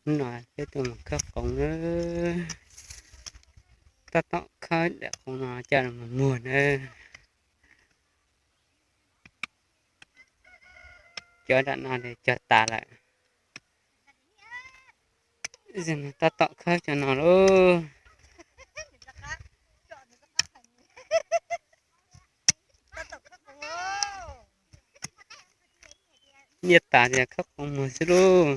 Hnub no peb tuaj mus khawb qoov na. Tab tom khawb daim qoov no coj los muag na. Cov nram no cog tas lawm. Tab tom khawb cov no lauj. Nyiaj tas ces khawb qoov muag xwb lauj.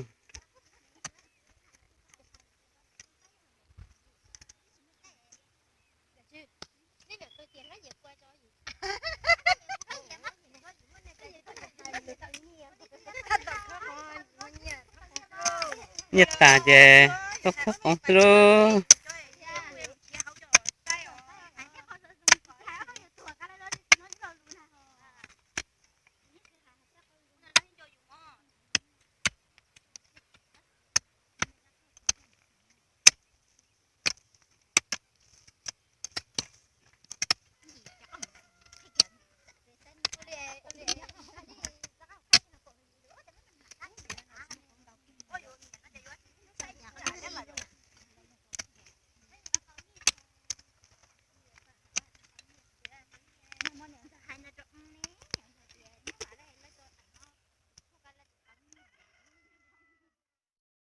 Nyiaj tas ces tuaj khawb qoov xwb lauj.